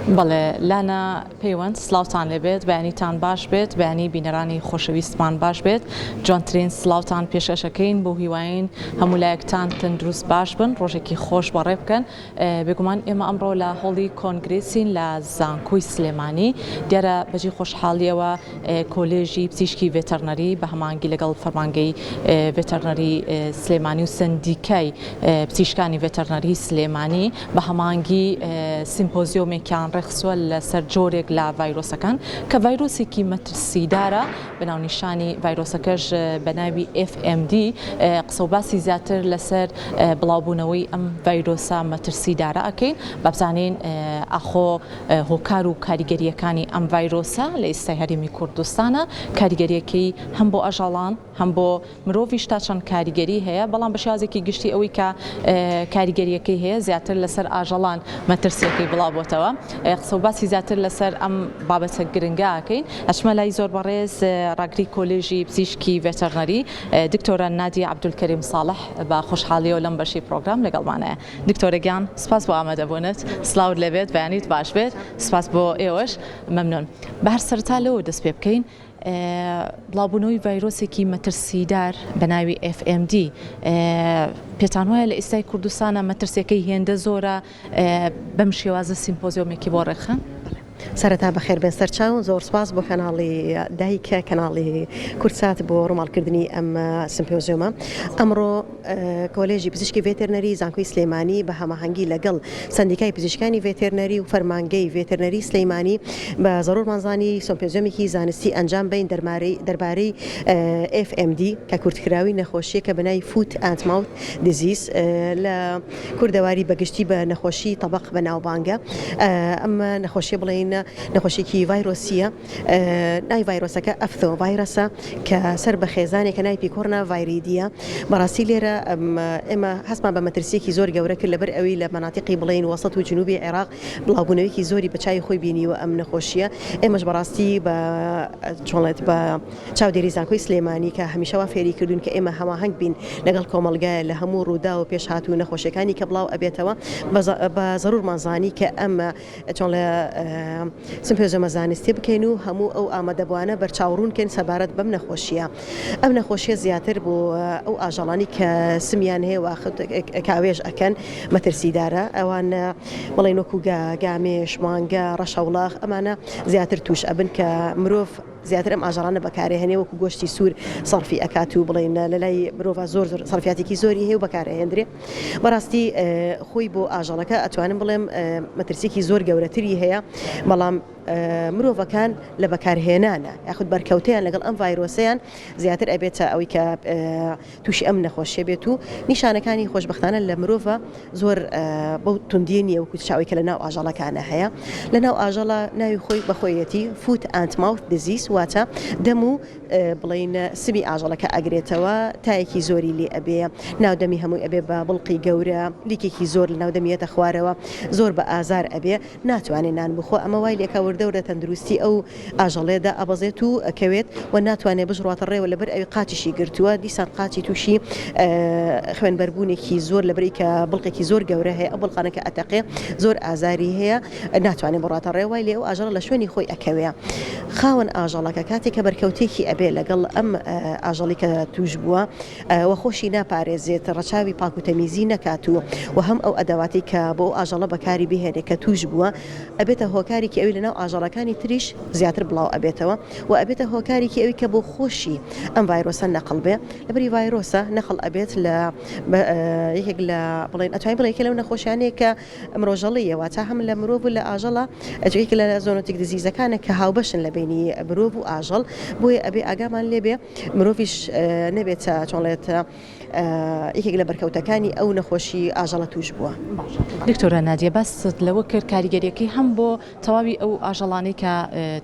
بەڵێ لانا پەیوەند سڵاوتان لێبێت بەیانیتان باش بێت بەیانی بینەرانی خۆشەویستمان باش بێت جوانترین سڵاوتان پێشکەشەکەین بۆ هیواین هەموو لایەکتان تەندروست باش بن ڕۆژێکی خۆش بەڕێ بکەن بێگومان ئێمە ئەمڕۆ لە هۆڵی کۆنگرێسین لە زانکۆی سلێمانی دیارە بەجێی خۆشحاڵیەوە کۆلێژی پزیشکی ڤێتەرنەری بە هەماهەنگی لەگەڵ فەرمانگەی ڤێتەرنەری سلێمانی و سەندیکای پزیشکانی ڤێتەرنەری سلێمانی بە هەماهەنگی سیمپۆزیۆمێکیان ڕێکخستووە لەسەر جۆرێک لە ڤایرۆسەکان کە ڤایرۆسێکی مەترسیدارە بە ناونیشانی ڤایرۆسەکەش بە ناوی FMD قسە و باسی زیاتر لەسەر بڵاوبوونەوەی ئەم ڤایرۆسە مەترسیدارە ئەکەین با بزانین ئاخۆ هۆکار و کاریگەرییەکانی ئەم ڤایرۆسە لە ئیستای هەرێمی کوردستانە، کاریگەرییەکەی هەم بۆ ئاژەڵان هەم بۆ مرۆڤیش تا چەند کاریگەری هەیە، بەڵام بە شێوازێکی گشتی ئەوەی کە کاریگەرییەکەی هەیە زیاتر لەسەر ئاژەڵان مەترسییەکەی بڵاوبۆتەوە. قسە و باسی زیاتر لەسەر ئەم بابەتە گرنگە ئەکەین. ئەچمە لای زۆر بەڕێز ڕاگری کۆلێژی پزیشکی ڤێتەرنەری دکتۆرە نادیە عەبدولکەریم ساڵح بە خۆشحاڵیەوە لەم بەشەی پرۆگرام لەگەڵمانایە. دکتۆرە گیان سپاس بۆ ئامادەبوونت سڵاوت لێبێت بەیانیت باش بێت سپاس بۆ ئێوەش مەمنون بە هەر سەرەتا لەوە دەست پێ بکەین بڵاوبوونەوەی ڤایرۆسێکی مەترسیدار بە ناوی FMD پێتان وایە لە ئێستای کوردستانە مەترسیەکەی هێندە زۆرە بەم شێوازە سیمپۆزیۆمێکی بۆ ڕێکخەن؟ سەرەتا بەخێربێن سەرچاو، زۆر سوپاس بۆ کەناڵی دایکە کەناڵی کوردسات بۆ ڕووماڵکردنی ئەم سمپۆزیۆمە. ئەمڕۆ کۆلێژی پزیشکی ڤێتێرنەری زانکۆی سلێمانی بە هەماهەنگی لەگەڵ سەندیکای پزیشکانی ڤێتێرنەری و فەرمانگەی ڤێتێرنەری سلێمانی بە زەرورمان زانی سۆمپۆزیۆمێکی زانستی ئەنجام بەین دەربارەی FMD کە کورتکراوی نەخۆشییەکە بە ناوی Foot and Mouth Disease لە کوردەواری بە گشتی بە نەخۆشی تەبەق بەناوبانگە. ئەم نەخۆشیە بڵێین نەخۆشیەکی ڤایرۆسیە. ناوی ڤایرۆسەکە ئەفثۆ ڤایرەسە کە سەر بە خێزانێکە ناوی پیکۆرنا ڤایریدیە. بەڕاستی لێرە ئێمە هەستمان بە مەترسیەکی زۆر گەورە کرد لەبەر ئەوی لە مەناتیقی بڵێین وەسەت و جنوبی عێراق بڵاوبوونەوەیەکی زۆری بە چاوی خۆی بینیوە ئەم نەخۆشیە. ئێمەش بەڕاستی بە چۆنڵێت بە چاودێری زانکۆی سلێمانی کە هەمیشە وا فێری کردوون کە ئێمە هەماهەنگ بین لەگەڵ کۆمەڵگایە لە هەموو ڕووداو و پێشهات و نەخۆشیەکانی کە بڵاو ئەبێتەوە بە زەرورمان زانی کە ئەم چۆن لە سمپۆزیۆمە زانستیە بکەین و هەموو ئەو ئامادەبوانە بەرچاو ڕوون کەین سەبارەت بەم نەخۆشیە ئەم نەخۆشیە زیاتر بۆ ئەو ئاژەڵانی کە سمیان هەیە واخد کاوێژ ئەکەن مەترسیدارە ئەوان بڵێن وەکو گا گامێش مانگا ڕەشەوڵاخ ئەمانە زیاتر توش ئەبن کە مرۆڤ زیاتر ئەم ئاژەڵانە بەکارئەهێنێ وەکو گۆشتی سوور سەرفی ئەکات و بڵێین لە لای مرۆڤا زۆر زۆر سەرفیاتێکی زۆری هەیە و بەکارئەهێندرێ بەڕاستی خۆی بۆ ئاژەڵەکە ئەتوانم بڵێم مەترسیکی زۆر گەورەتری هەیە بەڵام مرۆڤەکان لە بەکارهێنانە یاخود بەرکەوتیان لەگەڵ ئەم ڤایرۆسەیان زیاتر ئەبێتە ئەوەی کە تووشی ئەم نەخۆشیە بێت و نیشانەکانی خۆشبەختانە لە مرۆڤە زۆر بەو توندیە نییە وەکو چاوی کە لە ناو ئاژەڵەکانە هەیە لە ناو ئاژەڵە ناوی خۆی بەخۆیەتی Foot and Mouth Disease واتە دەم و بڵین سمی ئاژەڵەکە ئەگرێتەوە تایەکی زۆری لێ ئەبێ ناو دەمی هەمووی ئەبێ بە بڵقی گەورە لیکێکی زۆر لە ناو دەمیەتە خوارەوە زۆر بە ئازار ئەبێ ناتوانێ نان بخوا ئەمە وای لێکا وردە وردە تەندروستی ئەو ئاژەڵەیە دائەبەزێت و ئەکەوێت و ناتوانێ بشڕواتە ڕێوە لەبەر ئەوی قاچیشی گرتووە دیسان قاچی تووشی خوێنبەربوونێکی زۆر لەبەری کە بڵقێکی زۆر گەورە هەیە ئەو بڵقانە کە ئەتەقێ زۆر ئازاری هەیە ناتوانێ بڕاتە ڕێ وای لێ ئەو ئاژەڵە لە شوێنی خۆی ئەکەوێ خاوەن ئاژەڵەکە کاتێک کە بەرکەوتێکی ئەبێ لەگەڵ ئەم ئاژەڵی کە توش بووە و خۆشی ناپارێزێت ڕەچاوی پاک و تەمیزی نەکات و و هەم ئەو ئەدەواتی کە بۆ ئەو ئاژەڵە بەکاری بهێنێ کە توش بووە ئەبێتە هۆکارێکی ئەوی لەناو ئاژەڵەکانی تریش زیاتر بڵاو ئەبێتەوە و ئەبێتە هۆکارێکی ئەوی کە بۆ خۆشی ئەم ڤایرۆسە نەقڵ بێ لەبری ڤایرۆسە نەقڵ ئەبێت لە یەکێک لە بڵێن ئەتوانین بڵێن یەکێک لەو نەخۆشیانەیە کە مرۆژەڵیە واتە هەم لە مرۆڤ و لە ئاژەڵە یەکێک لە zoonotic disease ەکانە کە هاوبەشن لە بینی مرۆڤ و ئاژەڵ بۆیە ئەبێ ئاگامان لێبێ مرۆڤیش نەبێتە چۆنڵێت یەکێک لە بەرکەوتەکانی ئەو نەخۆشی ئاژەڵە توش بووە. دکتۆرە نادیە باست لەوە کرد کاریگەریەکەی هەم بۆ تەواوی ئەو ئاژەڵانەی کە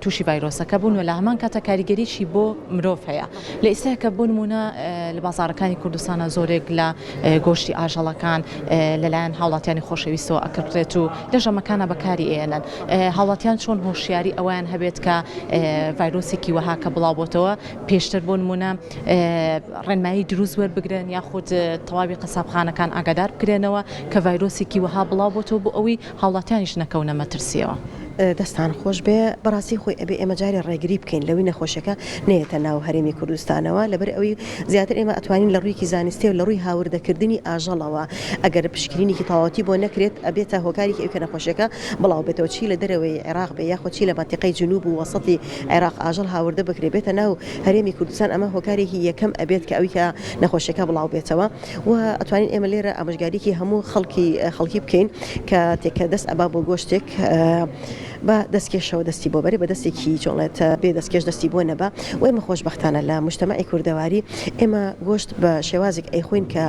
تووشی ڤایرۆسەکە بوون و لە هەمان کاتە کاریگەریی بۆ مرۆڤ هەیە لە ئێستا کە بۆ نمونە لە بازاڕەکانی کوردستانە زۆرێک لە گۆشتی ئاژەڵەکان لەلایەن هاوڵاتیانی خۆشەویستەوە ئەکڕدرێت و لە ژەمەکانە بەکاری ئێنن هاوڵاتیان چۆن هۆشیاری ئەویان هەبێت کە ڤایرۆسێکی وەها کە بڵاو بۆتەوە پێشتر بۆ نمونە ڕێنمایی دروست وەربگرن یاخود تەواوی قەسابخانەکان ئاگادار بکرێنەوە کە ڤایرۆسێکی وەها بڵاو بۆتەوە بۆ ئەوەی هاوڵاتیانیش نەکەونە مەترسیەوە. دەستان خۆش بێ بەڕاستی خۆی ئەبێ ئێمە جارێ ڕێگری بکەین لەوەی نەخۆشیەکە نەیەتە ناو هەرێمی کوردستانەوە لەبەر ئەوەی زیاتر ئێمە ئەتوانین لە ڕوویەکی زانستی و لە ڕووی هاوردەکردنی ئاژەڵەوە ئەگەر پشکنینێکی تەواوەتی بۆ نەکرێت ئەبێتە هۆکارێکی ئەوی کە نەخۆشیەکە بڵاو بێتەوە چی لە دەرەوەی عێراق بێ یاخود چی لە مەنتیقەی جنوب و وەسەتی عێراق ئاژەڵ هاوردە بکرێ بێتە ناو هەرێمی کوردستان ئەمە هۆکارێکی یەکەم ئەبێت کە ئەوی کە نەخۆشیەکە بڵاو بێتەوە و ئەتوانین ئێمە لێرە ئامۆژگاریکی هەموو خەڵکی خەڵکی بکەین کە تێکە دەست ئەبا بۆ گۆشتێک بە دەستکێشەوە دەستی بۆ بەرێ بە دەستێکی چۆڵێت بێ دەستکێش دەستی بۆ نەبا و ئێمە خۆشبەختانە لە مجتەمەعی کوردەواری ئێمە گۆشت بە شێوازێک ئەیخۆین کە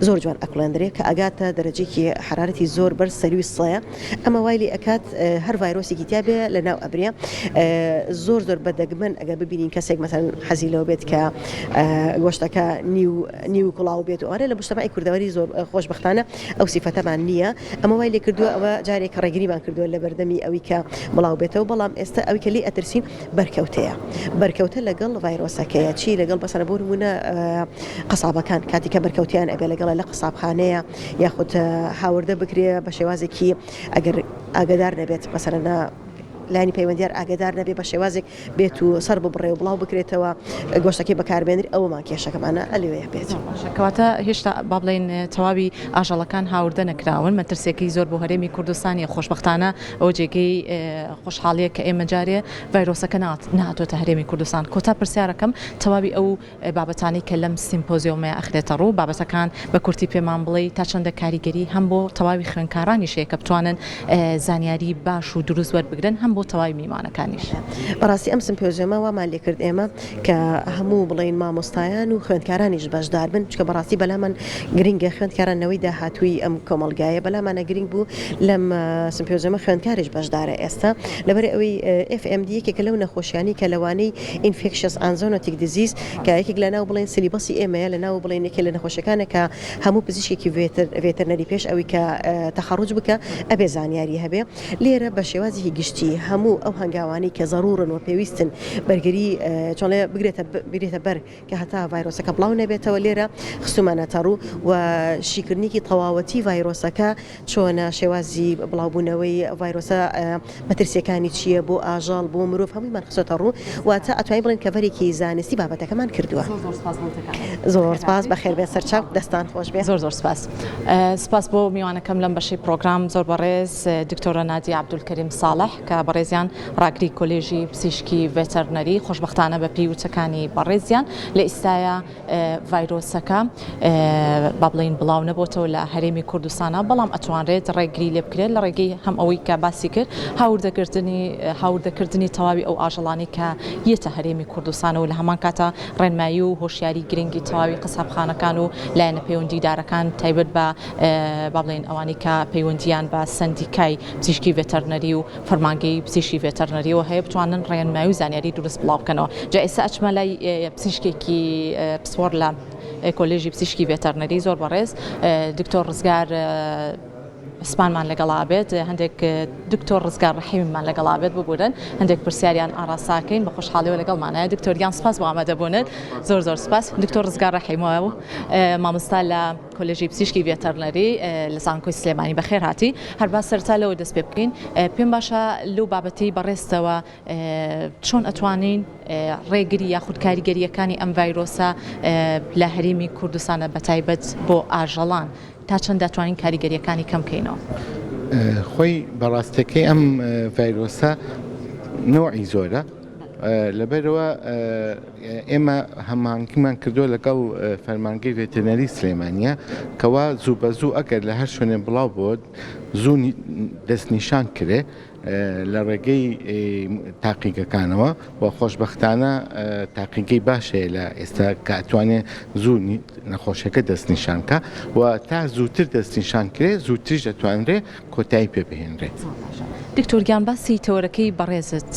زۆر جوان ئەکڵێندرێ کە ئەگاتە دەرەجێکی حرارەتی زۆر بەرز سەروی سەیە ئەمە وای لێ ئەکات هەر ڤایرۆسێکی تیا بێ لە ناو ئەبرێ زۆر زۆر بە دەگمەن ئەگەر ببینین کەسێک مەسەن حەزی لەوە بێت کە گۆشتەکە نیو نیو کوڵاو بێت و ئەوانە لە مجتەمەعی کوردەواری زۆر خۆشبەختانە ئەو سیفەتەمان نییە ئەمە وای لێ کردووە ئەوە جارێک ڕێگریمان کردووە لە بەردەمی ئەوی کە بڵاو بێتەوە بەڵام ئێستا ئەوی کە لێی ئەترسین بەرکەوتەیە بەرکەوتە لەگەڵ ڤایرۆسەکەیە چی لەگەڵ بەسەر بۆ نمونە قەسابەکان کاتی کە بەرکەوتیان ئەبێ لەگەڵە لە قەسابخانەیە یاخود هاوردە بکرێ بە شێوازێکی ئەگەر ئاگدار نەبێت مەسەلەن لایەنی پەیوەندیار ئاگدار نەبێ بە شێوازێک بێت و سەر ببڕێ و بڵاو بکرێتەوە گۆشتەکەی بەکاربێنری ئەوەمان کێشەکەمانە ئەلێوەیە بێت. باشە کەواتە هێشتا با بڵێین تەواوی ئاژەڵەکان هاوردە نەکراون مەترسیەکەی زۆر بۆ هەرێمی کوردستان نیە خۆشبەختانە ئەوە جێگەی خۆشحاڵیە کە ئێمە جارێ ڤایرۆسەکە نەهاتۆتە هەرێمی کوردستان کۆتا پرسیارەکەم تەواوی ئەو بابەتانەی کە لەم سیمپۆزیۆمەیا ئەخرێتە ڕوو، بابەتەکان بە کورتی پێمان بڵێی تا چەندە کاریگەری هەم بۆ تەواوی خوێندکارانیش هەیە کە بتوانن زانیاری باش و دروست وەربگرن هەم بۆ تەواوی میوانەکانیش؟ بەڕاستی ئەم سمپۆزیۆمە وامان لێکرد ئێمە کە هەموو بڵێین مامۆستایان و خوێندکارانیش بەشدار بن، چونکە بەڕاستی بەلامان گرنگە خوێندکاران نەوەی داهاتووی ئەم کۆمەڵگایە، بەلامانە گرنگ بوو لەم سمپۆزیۆمە خوێندکاریش بەشدارە ئێستا، لەبەر ئەوەی FMD یەکێکە لەو نەخۆشیانەی کە لەوانەی Infectious and Zoonotic Disease کە یەکێک لە ناو بڵێن syllabus ی ئێمەیە لە ناو بڵێن یەکێ لە نەخۆشیەکانە کە هەموو پزیشکێکی veterinary پێش ئەوی کە تەخەڕوج بکە ئەبێ زانیاری هەبێ لێرە بە شێوازێکی گشتی هەموو ئەو هەنگاوانەی کە زەڕوڕن و پێویستن بەرگری چۆڵێ بگرێتە بگرێتە بەر کە هەتا ڤایرۆسەکە بڵاو نەبێتەوە لێرە خستومانەتە ڕوو و شیکردنێکی تەواوەتی ڤایرۆسەکە چۆنە شێوازی بڵاوبوونەوەی ڤایرۆسە مەترسیەکانی چییە بۆ ئاژەڵ بۆ مرۆڤ هەموویمان خستۆتە ڕوو واتە ئەتوانین بڵێین کەڤەرێکی زانستی بابەتەکەمان کردووە. زۆر زۆر سپاس بۆ وتەکانت. زۆر سپاس بەخێربێن سەرچاو دەستان خۆش بێ. زۆر زۆر سپاس. سپاس بۆ میوانەکەم لەم بەشەی پڕۆگرام زۆر بەڕێز دکتۆرە نادیە عەبدولکەریم ساڵح کە بەڕێزیان ڕاگری کۆلێژی پزیشکی ڤێتەرنەری خۆشبەختانە بەپێی وتەکانی بەڕێزیان لە ئیستایا ڤایرۆسەکە با بڵێین بڵاو نەبۆتەوە لە هەرێمی کوردستانە بەڵام ئەتوانرێت ڕێگری لێ بکرێت لە ڕێگەی هەم ئەوەی کە باسی کرد هاوردەکردنی هاوردەکردنی تەواوی ئەو ئاژەڵانی کە یەتە هەرێمی کوردستانەوە لە هەمان کاتە ڕێنمایی و هۆشیاری گرنگی تەواوی قەسابخانەکان و لایەنە پەیوەندیدارەکان تایبەت بە با بڵێین ئەوانەی کە پەیوەندیان بە سەندیکای پزیشکی ڤێتەرنەری و فەرمانگەی پزیشکی ڤێتەرنەریەوە هەیە بتوانن ڕێنمایی و زانیاری دروست بڵاو بکەنەوە جا ئێستا ئەچمە لای پزیشکێکی پسپۆڕ لە کۆلێژی پزیشکی ڤێتەرنەری زۆر بەڕێز دکتۆر ڕزگار عوسمانمان لەگەڵا بێت هەندێک دکتۆر ڕزگار ڕەحیممان لەگەڵا بێت ببورن هەندێک پرسیاریان ئاڕاستاکەین بە خۆشحاڵیەوە لەگەڵمانە دکتۆر گیان سپاس بۆ ئامادەبوونت زۆر زۆر سپاس دکتۆر ڕزگار ڕەحیم و مامۆستا لە کۆلێژی پزیشکی ڤێتەرنەری لە زانکۆی سلێمانی بەخێر هاتی. هەر با سەرەتا لەوە دەست پێ بکەین پێم باشە لەو بابەتەی بەڕێزتەوە چۆن ئەتوانین ڕێگری یاخود کاریگەرییەکانی ئەم ڤایرۆسە لە هەرێمی کوردستانە بەتایبەت بۆ ئاژەڵان تا چەند دەتوانین کاریگەرییەکانی کەم بکەینەوە؟ خۆی بەڕاستەکەی ئەم ڤایرۆسە نەوعی زۆرە لەبەرئەوە ئێمە هەماهەنگیمان کردووە لەگەڵ فەرمانگەی ڤێتەرنەری سلێمانیە کەوا زوو بە زوو ئەگەر لە هەر شوێنێ بڵاو بۆ زوو دەستنیشان کرێ لە ڕێگەی تاقیگەکانەوە و خۆشبەختانە تاقیگەی باش هەیە لە ئێستا کە ئەتوانێ زوو نەخۆشیەکە دەستنیشان کا و تا زووتر دەستنیشان کرێ زووتریش دەتوانرێ کۆتایی پێ بهێنرێت. زۆر باشە دکتۆر گیان باسی تەوەرەکەی بەڕێزت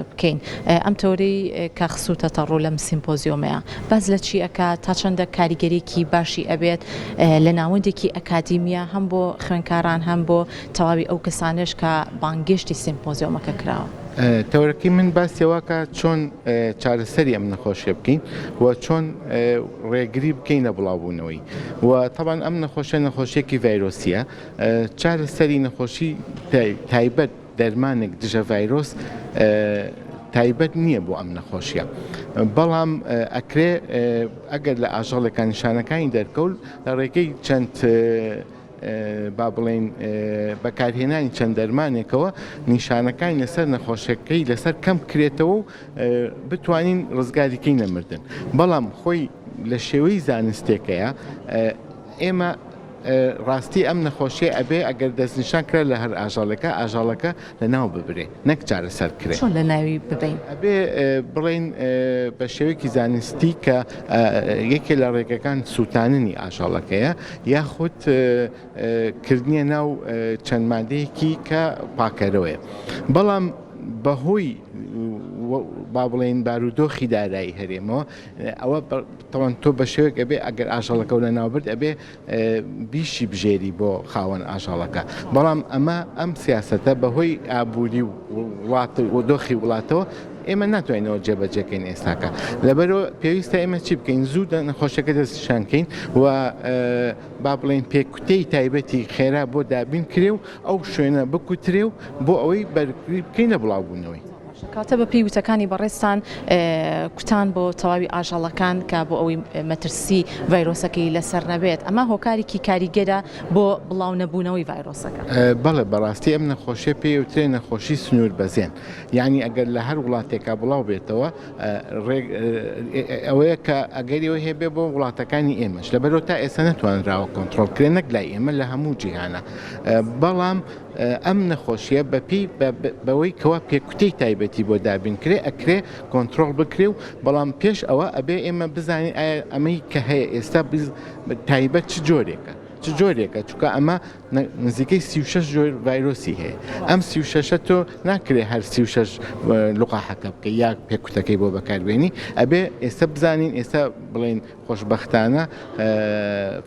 بکەین ئەم تەوەرەی کە خسوتەتە ڕوو لەم سیمپۆزیۆمەیە باس لە چی ئەکات تا چەندە کاریگەریەکی باشی ئەبێت لە ناوەندێکی ئەکادیمیا هەم بۆ خوێنکاران هەم بۆ تەواوی ئەو کەسانەش کە بانگێشتی سیمپۆزیۆمەکە کراوە؟ تەوەرەکەی من باسی ئەوەکا چۆن چارەسەری ئەم نەخۆشیە بکەین و چۆن ڕێگری بکەین لە بڵاوبوونەوەی و تەبعەن ئەم نەخۆشیە نەخۆشیەکی ڤایرۆسیە چارەسەری نەخۆشی تایبەت. دەرمانێک دژە ڤایرۆس تایبەت نییە بۆ ئەم نەخۆشیە بەڵام ئەکرێ ئەگەر لە ئاژەڵێکا نیشانەکانی دەرکەوت لە ڕێگەی چەند با بڵێین بەکارهێنانی چەند دەرمانێکەوە نیشانەکانی لەسەر نەخۆشەکەی لەسەر کەم کرێتەوە و بتوانین ڕزگاریکەین لە مردن بەڵام خۆی لە شێوەی زانستێکەیە ئێمە ڕاستی ئەم نەخۆشیە ئەبێ ئەگەر دەستنیشان کرا لە هەر ئاژەڵێکە ئاژەڵەکە لەناو ببرێ نەک چارەسەر کرێ. چۆن لەناوی ببەین؟ ئەبێ بڵێین بە شێوەیەکی زانستی کە یەکێ لە ڕێگەکان سووتاننی ئاژەڵەکەیە یاخود کردنیە ناو چەند مادەیەکی کە پاکەرەوەیە بەڵام بەهۆی با بڵێین بارودۆخی دارایی هەرێمەوە ئەوە تەوان تۆ بە شێوەیەک ئەبێ ئەگەر ئاژەڵەکە و لەناوبرد ئەبێ بیشی بژێری بۆ خاوەن ئاژەڵەکە بەڵام ئەمە ئەم سیاسەتە بەهۆی ئابووری و وڵات و دۆخی وڵاتەوە ئێمە ناتوانینەوە جێبەجێکەین ئێستاکە لەبەرەوە پێویستە ئێمە چی بکەین زوو نەخۆشەکە دەستنیشانکەین و با بڵێین پێکوتەی تایبەتی خێرا بۆ دابین کرێ و ئەو شوێنە بکوترێ و بۆ ئەوەی بەرگری بکەین لە بڵاوبوونەوەی. کەواتە بە پێی وتەکانی بەڕێزتان کوتان بۆ تەواوی ئاژەڵەکان کە بۆ ئەوەی مەترسی ڤایرۆسەکەی لەسەر نەبێت ئەمە هۆکارێکی کاریگەرە بۆ بڵاو نەبوونەوەی ڤایرۆسەکە. بەڵێ بەڕاستی ئەم نەخۆشیە پێی ئەوترێ نەخۆشی سنوور بەزێن یانی ئەگەر لە هەر وڵاتێکا بڵاو بێتەوە ڕێک ئەوەیە کە ئەگەری ئەوەی هەیە بێ بۆ وڵاتەکانی ئێمەش لەبەرئەوە تا ئێستا نەتوانراوە کۆنتڕۆڵ کرێ نەک لای ئێمە لە هەموو جیهانە بەڵام ئەم نەخۆشیە بەپێی بەوەی کەوا پێکوتەی تایبەتی بۆ دابین کرێ ئەکرێ کۆنترۆڵ بکرێ و بەڵام پێش ئەوە ئەبێ ئێمە بزانین ئایا ئەمەی کە هەیە ئێستا تایبەت چ جۆرێکە چ جۆرێکە چونکە ئەمە نزیکەی 36 جۆر ڤایرۆسی هەیە ئەم 36 تۆ ناکرێ هەر 36 لقاحەکە بکە یا پێکوتەکەی بۆ بەکاربێنی ئەبێ ئێستا بزانین ئێستا بڵێن خۆشبەختانە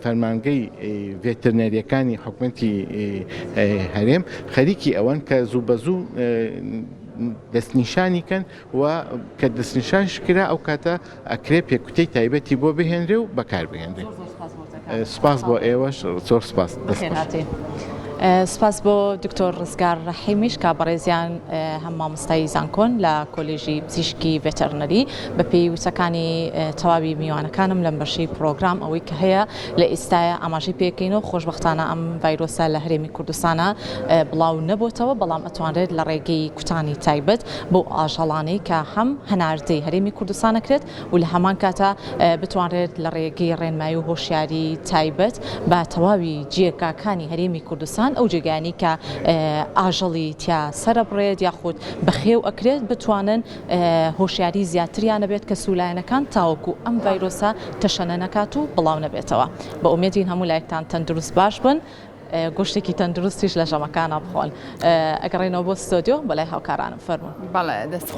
فەرمانگەی ڤێترنەریەکانی حکومەتی هەرێم خەریکی ئەوەن کە زوو بە زوو دەستنیشانی کەن و کە دەستنیشانش کرا ئەو کاتە ئەکرێ پێکوتەی تایبەتی بۆ بهێنرێ و بەکار بهێنرێ. سپاس بۆ ئێوەش زۆر سپاس. سپاس بۆ دکتۆر ڕزگار ڕەحیمیش کە بەڕێزیان هەم مامۆستای زانکۆن لە کۆلێژی پزیشکی ڤێتەرنەری بەپێی وتەکانی تەواوی میوانەکانم لەم بەشەی پرۆگرام ئەوەی کە هەیە لە ئیستایا ئاماژەی پێکەین و خۆشبەختانە ئەم ڤایرۆسە لە هەرێمی کوردستانە بڵاو نەبۆتەوە بەڵام ئەتوانرێت لە ڕێگەی کوتانی تایبەت بۆ ئاژەڵانەی کە هەم هەناردەی هەرێمی کوردستان ئەکرێت و لە هەمان کاتا بتوانرێت لە ڕێگەی ڕێنمایی و هۆشیاری تایبەت بە تەواوی جێگاکانی هەرێمی کوردستان ئەو جێگایانەی کە ئاژەڵی تیا سەرەبڕێت یاخود بەخێو ئەکرێت بتوانن هۆشیاری زیاتریان هەبێت کەس و لایەنەکان تاوەکو ئەم ڤایرۆسە تەشەنە نەکات و بڵاو نەبێتەوە. بە ئومێدین هەموو لایەکتان تەندروست باش بن گۆشتێکی تەندروستیش لە ژەمەکانا بخۆن. ئەگەڕێینەوە بۆ ستۆدیۆ بۆ لای هاوکارانم فەرموون. بەڵێ دەست.